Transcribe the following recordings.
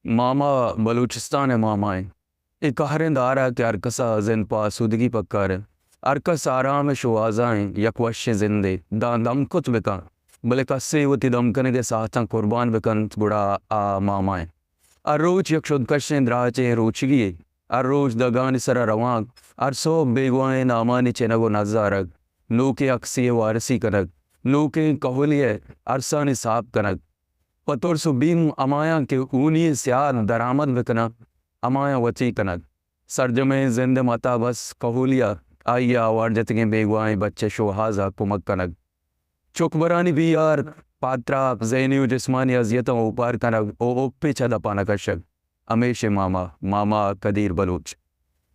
ماما بلوچستان ءِ ماما اِنت۔ اے قہریں دار ءَ کہ ہرکس ءَ زند پہ آسودگی پکار اِنت، ہرکس آرام ءِ شوہاز ءَ اِنت، یک وشیں زندے داں دم کت بہ کنت، بلے کسے وتی دم کنگ ءِ ساہتاں قربان بہ کنت، گڑا آ ماما اِنت۔ ہر روچ یک شدکشیں دراجیں روچگی یے۔ ہر روچ دگانی سرا روانک، ہر سہب بیگواہیں نامانی چنگ و نزارگ، نوکیں اکسی ءِ وارسی کنگ، نوکیں کہولی ءِ ارسانی ساپ کنگ، پہ ترس و بیم ہمایاں کہ ہونی سیاد درآمد بکناں، ہمایاں وتی کنگ۔ سرجمیں زند ءِ متا بس کہولی ءَ آئی ءِ آوار جتگیں بیگواہیں بچ ءِ شوہاز ءَ کمک کنگ۔ چکبرانی بیہار، پادتراپ، ذہنی و جسمانی اذیتاں اوپار کنگ و اوپے چہ دپا نہ کشگ۔ ہمیش اِنت ماما، ماما قدیر بلوچ۔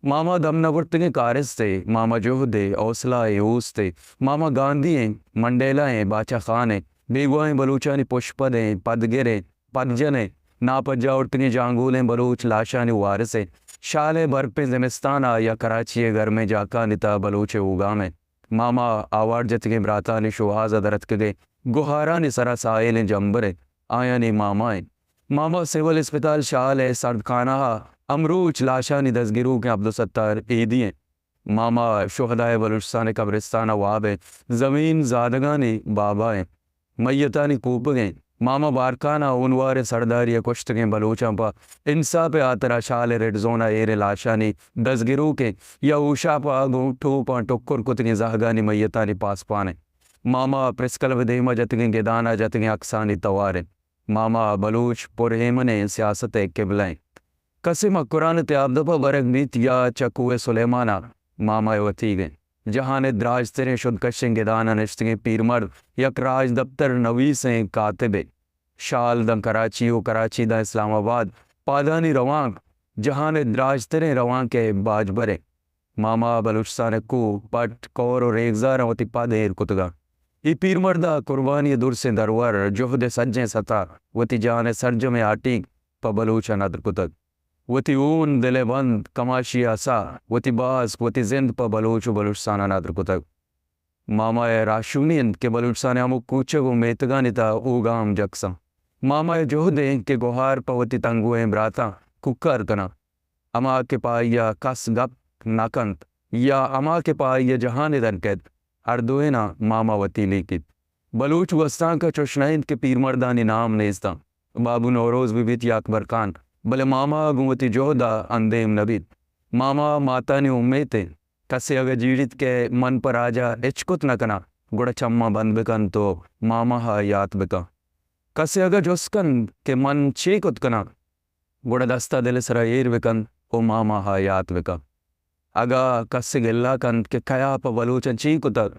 ماما دم نہ برتگیں کارستے، ماما جہدے، حوصلہ ایں، اوستے، ماما گاندھی ایں، منڈیلا ایں، باچا خان ایں، بیگواہیں بلوچانی پشپد ایں، پدگر ایں، پدجن ایں، ناپجاہ اڑتگیں جانگولیں بلوچ لاشانی وارث ایں، شال ءِ برپیں زمستان ءَ یا کراچی ءِ گرمیں جاکانی تہا بلوچ ءِ اوگام ایں۔ ماما آوار جتگیں براتانی شوہاز ءَ درتکگیں گہارانی سرا ساہیلیں جمبر ایں، آیانی ماما ایں۔ ماما سول اسپتال شال ءِ سردخانہ ءَ ہمروچ لاشانی دزگروکیں عبدالستار ایدی ایں۔ ماما شہدائے بلوچستان ءِ قبرستان ءَ واب ایں، زمین زادگانی بابا ایں، میتانی کوپگ ایں۔ ماما بارکھان ءَ ہونواریں سرداری ءَ کشتگیں بلوچاں پہ انساپ ءِ ہاترا شال ءِ ریڈ زون ءَ ایریں لاشانی دزگروک ایں یا ہوشاپ ءَ گوں ٹوپاں ٹکر کتگیں زہگانی میتانی پاسپان ایں۔ ماما پریس کلب ءِ دیم ءَ جتگیں گدان ءَ جتگیں اکسانی توار ایں۔ ماما بلوچ پر ایمنیں سیاست ءِ قبلہ ایں۔ کسے مکران ءِ تیابدپ ءَ برگ بیت یا چہ کوہ سلیمان ءَ، ماما ءِ وتیگ ایں۔ جہان ءِ دراجتریں شدکشیں گدان ءَ نشتگیں پیرمرد، یک راجدپتر نویسیں کاتبے۔ شال داں کراچی و کراچی داں اسلام آباد، پادانی روانک، جہان ءِ دراجتریں روانک ءِ باجبر ایں۔ ماما بلوچستان ءِ کوہ، پٹ، کور و ریگزاراں وتی پد ایر کتگاں۔ اے پیرمرد ءَ قربانی ءِ درسیں درور، جہد ءِ سجیں ستا، وتی جان ءِ سرجمیں ہاٹیگ پہ بلوچ ءَ ندر کتگ۔ وتی ہون، دل ءِ بند، کماشی ءِ اسا، وتی باسک، وتی زند پہ بلوچ و بلوچستان ءَ ندر کتگ۔ ماما ءِ راہشونی اِنت کہ بلوچستان ءِ ہمک کوچگ و میتگانی تہا اوگام جکساں۔ ماما ءِ جہد اِنت کہ گہار پہ وتی تنگوہیں براتاں کوکار کناں۔ ہما کہ پہ آئی ءَ کس گپ نہ کنت یا ہما کہ پہ آئی ءَ جہانے در کیت، ہر دوئیناں ماما وتی لیکیت۔ بلوچ گوستانک ءَ چش نہ اِنت کہ پیرمردانی نام نیست اَنت۔ بابو نوروز بہ بیت یا اکبر خان، بلے ماما گوں وتی جہد ءَ اندیم نہ بیت۔ ماما ماتانی امیت اِنت۔ کسے اگہ جیڑیت کہ من پہ راج ءَ ہچ کت نہ کناں، گڑا چماں بند بہ کنت ءُ ماما ءَ یات بہ کن۔ کسے اگہ جست کنت کہ من چے کت کناں، گڑا دست ءَ دل ءِ سرا ایر بہ کنت ءُ ماما ءَ یات بہ کن۔ اگاں کسے گلہ کنت کہ کیا پہ بلوچاں چی کتگ،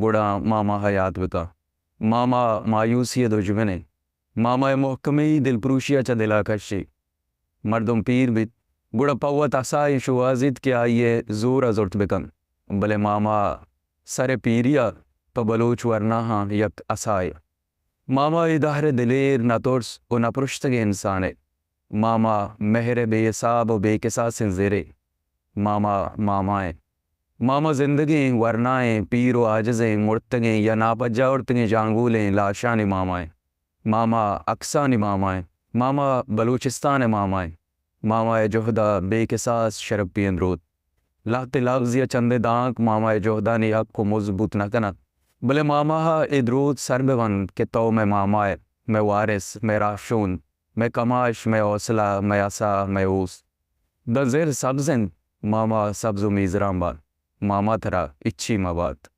گڑا ماما ءَ یات بہ کن۔ ماما مایوسی ءِ دژمن اِنت۔ ماما ءِ مہکمی دلپروشی ءَ چہ دل ءَ کشی۔ مردم پیر بیت، گڑا پہ وت اسائیں شوہازیت کہ آئی ءِ زور ءَ زرت بہ کنت۔ بلے ماما سر ءِ پیری ءَ پہ بلوچ ورناہاں یک اسائے۔ ماما اے دہر ءِ دلیر، نہ ترس ءُ نہ پرشتگیں انسانے۔ ماما مہر ءِ بے حساب ءُ بے کساسیں زرے۔ ماما ماما اِنت۔ ماما زندگیں، ورنائیں، پیر ءُ عاجزیں، مرتگیں یا ناپجاہ اڑتگیں جانگولیں لاشانی ماما اِنت۔ ماما عکسانی ماما اِنت۔ ماما بلوچستان ءِ ماما اِنت۔ ماما ءِ جہد ءَ بے کساس شرپی ایں دروت۔ لہتے لبز یا چندے دانک ماما ءِ جہدانی حق ءُ مزد بوت نہ کنت، بلے ماما ءَ اے دروت سر بہ بنت کہ تو مئے ماما ئے، مئے وارث، مئے راہشون، مئے کماش، مئے حوصلہ، مئے اسا، مئے اوست۔ داں زر سبز اِنت، ماما سبز ءُ میزران بات۔ ماما ترا ہچی مہ بات۔